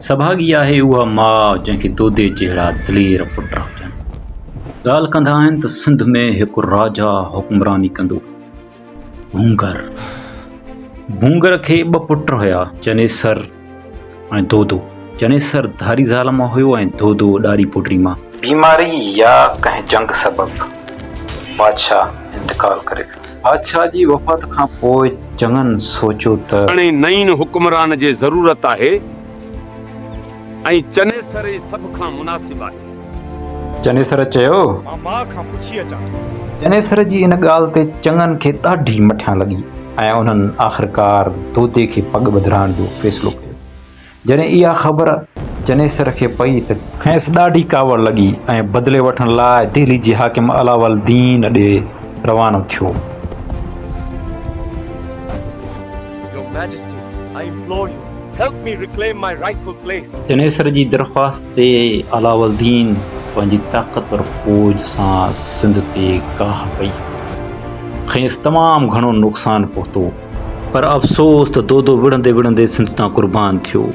سڀاڳي آهي اها ماء جنهن کي دودي جهڙا دلير پٽ هجن. ڳالهه ڪندا آهن ته سنڌ ۾ هڪ راجا حڪمراني ڪندو هو. ڀونگر. ڀونگر کي ٻه پٽ هيا، چنيسر ۽ دودو. چنيسر ڌاري زال مان هيو ۽ دودو ڏاري پوٽي مان. بيماري يا ڪنهن جنگ سبب بادشاهه انتقال ڪري ويو. بادشاهه جي وفات کان پوء چڱن سوچيو ته. هاڻي نئين حڪمران جي ضرورت آهي ۽ چنيسر ئي سڀ کان مناسب آهي. چنيسر چيو. مان ماء کان پڇي اچان ٿو. چنيسر جي ان ڳالهه تي چڱن کي ڏاڍي مٺيان لڳي ۽ انهن آخرڪار دودي کي پڳ ٻڌرائڻ جو فيصلو ڪيو. جڏهن اها خبر چنيسر کي پئي ته. کيس ڏاڍي ڪاوڙ لڳي ۽ بدلي وٺڻ لاء دهلي جي حاڪم علاوالدين ڏي روانو ٿيو. Your Majesty, I implore you, help me reclaim my rightful place. Chanesar جي درخواست تي علاوالدين پنهنجي طاقتور فوج سان سنڌ تي ڪاهه ڪئي. کيس تمام گهڻو نقصان پهتو. پر افسوس ته دودو وڙهندي وڙهندي سنڌ تان قربان ٿيو.